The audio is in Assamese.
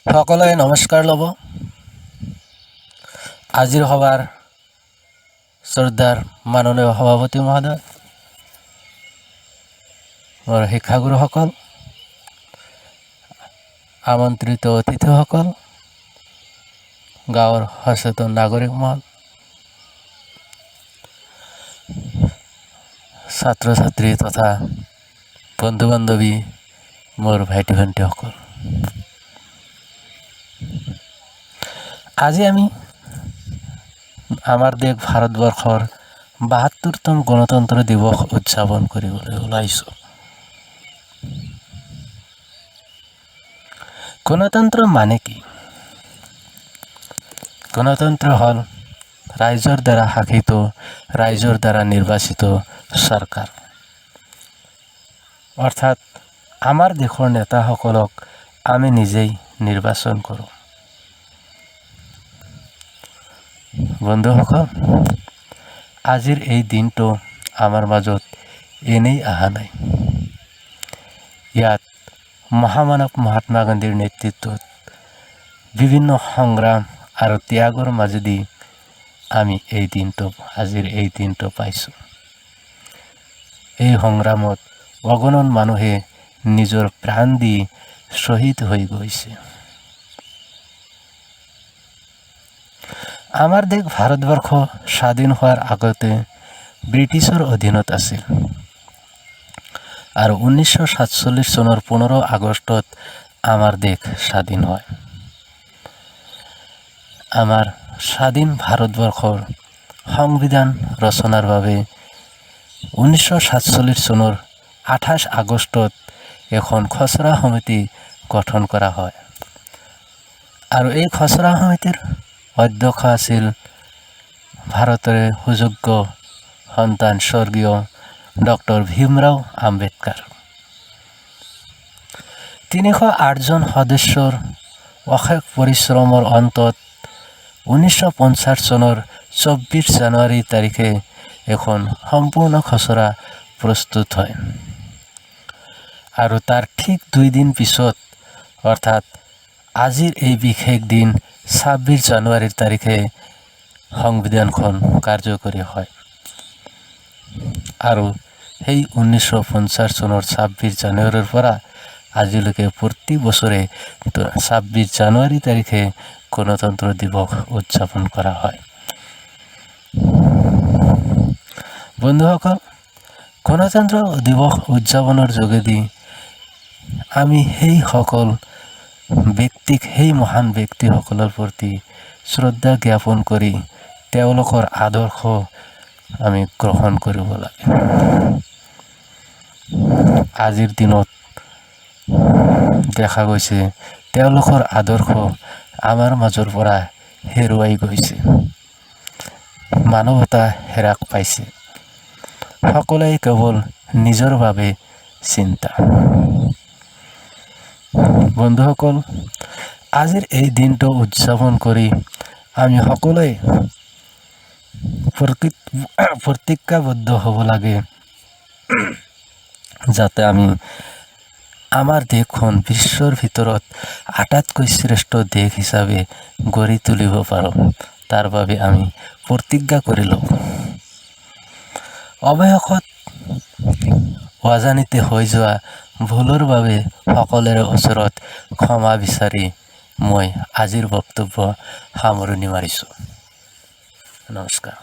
সকলোৱে নমস্কাৰ ল'ব। আজিৰ সভাৰ শ্ৰদ্ধাৰ মাননীয় সভাপতি মহোদয়, মোৰ শিক্ষাগুৰুসকল, আমন্ত্ৰিত অতিথিসকল, গাঁৱৰ সচেতন নাগৰিক মহল, ছাত্ৰ ছাত্ৰী তথা বন্ধু বান্ধৱী, মোৰ ভাইটি ভণ্টিসকল, আজি আমি আমাৰ দেশ ভাৰতবৰ্ষৰ 72তম গণতন্ত্ৰ দিৱস উদযাপন কৰিবলৈ ওলাইছোঁ। গণতন্ত্ৰ মানে কি? গণতন্ত্ৰ হ'ল ৰাইজৰ দ্বাৰা শাসিত, ৰাইজৰ দ্বাৰা নিৰ্বাচিত চৰকাৰ। অৰ্থাৎ আমাৰ দেশৰ নেতাসকলক আমি নিজেই নিৰ্বাচন কৰোঁ। বন্ধুসকল, আজিৰ এই দিনটো আমাৰ মাজত এনেই অহা নাই। ইয়াত মহামানৱ মহাত্মা গান্ধীৰ নেতৃত্বত বিভিন্ন সংগ্ৰাম আৰু ত্যাগৰ মাজেদি আমি এই দিনটো, আজিৰ এই দিনটো পাইছোঁ। এই সংগ্ৰামত অগণন মানুহে নিজৰ প্ৰাণ দি শ্বহীদ হৈ গৈছে। আমাৰ দেশ ভাৰতবৰ্ষ স্বাধীন হোৱাৰ আগতে ব্ৰিটিছৰ অধীনত আছিল আৰু 1947 চনৰ 15 আগষ্টত আমাৰ দেশ স্বাধীন হয়। আমাৰ স্বাধীন ভাৰতবৰ্ষৰ সংবিধান ৰচনাৰ বাবে 1947 চনৰ 28 আগষ্টত এখন খচৰা সমিতি গঠন কৰা হয় আৰু এই খচৰা সমিতিৰ অধ্যক্ষ আছিল ভাৰতৰে সুযোগ্য সন্তান স্বৰ্গীয় ডক্টৰ ভীমৰাও আম্বেদকাৰ। 308জন সদস্যৰ অশেষ পৰিশ্ৰমৰ অন্তত 1950 চনৰ 24 জানুৱাৰী তাৰিখে এখন সম্পূৰ্ণ খচৰা প্ৰস্তুত হয় আৰু তাৰ ঠিক 2 দিন পিছত, অৰ্থাৎ আজিৰ এই বিশেষ দিন 26 জানুৱাৰীৰ তাৰিখে সংবিধানখন কাৰ্যকৰী হয়। আৰু সেই 1950 চনৰ 26 জানুৱাৰীৰ পৰা আজিলৈকে প্ৰতি বছৰে 26 জানুৱাৰী তাৰিখে গণতন্ত্ৰ দিৱস উদযাপন কৰা হয়। বন্ধুসকল, গণতন্ত্ৰ দিৱস উদযাপনৰ যোগেদি আমি সেইসকল ব্যক্তিক, সেই মহান ব্যক্তিসকলৰ প্ৰতি শ্ৰদ্ধা জ্ঞাপন কৰি তেওঁলোকৰ আদৰ্শ আমি গ্ৰহণ কৰিব লাগে। আজিৰ দিনত দেখা গৈছে, তেওঁলোকৰ আদৰ্শ আমাৰ মাজৰ পৰা হেৰুৱাই গৈছে, মানৱতা হ্ৰাস পাইছে, সকলোৱে কেৱল নিজৰ বাবে চিন্তা। বন্ধুসকল, আজিৰ এই দিনটো উদযাপন কৰি আমি সকলোৱে প্ৰতিজ্ঞাবদ্ধ হ'ব লাগে, যাতে আমি আমাৰ দেশখন বিশ্বৰ ভিতৰত আটাইতকৈ শ্ৰেষ্ঠ দেশ হিচাপে গঢ়ি তুলিব পাৰোঁ। তাৰ বাবে আমি প্ৰতিজ্ঞা কৰি লওঁ। অৱশেষত অজানিতে হৈ যোৱা ভুলৰ বাবে সকলোৰে ওচৰত ক্ষমা বিচাৰি মই আজিৰ বক্তব্য সামৰণি মাৰিছোঁ। নমস্কাৰ।